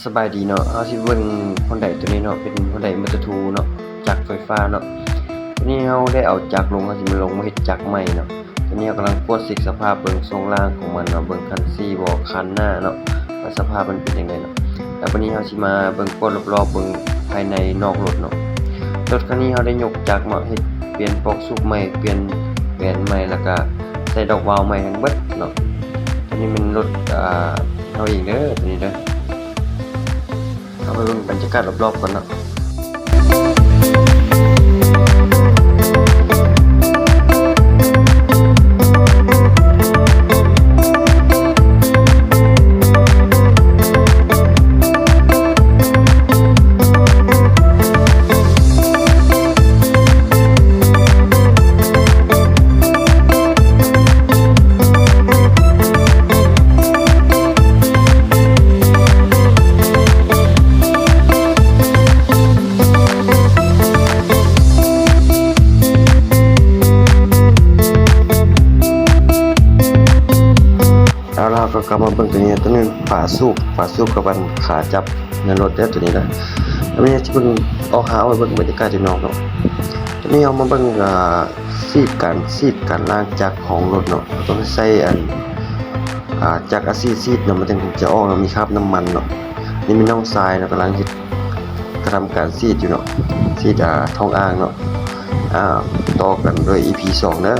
ສະບາຍດີເນາະ, ເຮົາຊິເບິ່ງຮອນໄດໂຕນີ້ເນາະ, ເປັນຮອນໄດມໍເຕີທູເນາະ, ຈັກໄຟຟ້າເນາະ. ໂຕນີ້ເຮົາໄດ້ເອົາຈັກລົງ, ເຮົາຊິມາລົງມາເຮັດຈັກໃໝ່ເນາະ. ໂຕນີ້ເຮົາກຳລັງກວດເຊັກສະພາບເບິ່ງຊ່ວງລ່າງຂອງມັນເນາະ, ເບິ່ງຄັນຊີ້ບໍ່, ຄັນໜ້າເນາະ, ວ່າສະພາບມັນເປັນຈັ່ງໃດເນາະ. ແລ້ວບາດນີ້ເຮົາຊິມາເບິ່ງກວດລອບໆ ເບິ່ງພາຍໃນນອກລົດເນາະ. ລົດຄັນນີ້ເຮົາໄດ້ຍົກຈັກເນາະ, ເຮັດປ່ຽນປອກສູບໃໝ່, ປ່ຽນແຫວນໃໝ່, ແລ້ວກະໃສ່ດອກວາວໃໝ່ທັງເບິດເນາະ. ໂຕນີ້ແມ່ນລົດ ອ່າ ເຮົາເອງເດີ ໂຕນີ້ເດີ. ເຮົາໄປເບິ່ງບັນຍາກາດລອບໆກ່ອນເນາະ. ເອົາລະ ເຮົາກໍກັບມາເບິ່ງໂຕນີ້, ໂຕນີ້ຝາສູບ, ຝາສູບກັບອັນຂາຈັບໃນລົດເດີ ໂຕນີ້ນະ. ແລ້ວມື້ນີ້ຊິເບິ່ງ ອອກຫາເອົາໄປເບິ່ງບັນຍາກາດຢູ່ນອກເນາະ. ໂຕນີ້ເຮົາມາເບິ່ງ ອ່າ ສີດ ການສີດ ການລ້າງຈັກຂອງລົດເນາະ, ເຮົາຕ້ອງໃຊ້ອັນ ອ່າ ຈັກອາຊີດສີດເນາະ, ມັນຈຶ່ງຈະອອກເນາະ, ມີຄາບນ້ຳມັນເນາະ. ນີ້ມີນ້ອງຊາຍເນາະ ກຳລັງເຮັດ ກະທຳການສີດຢູ່ເນາະ, ສີດ ອ່າ ທ້ອງອ່າງເນາະ. ອ່າ ຕໍ່ກັນໂດຍອີພີສອງເດີ.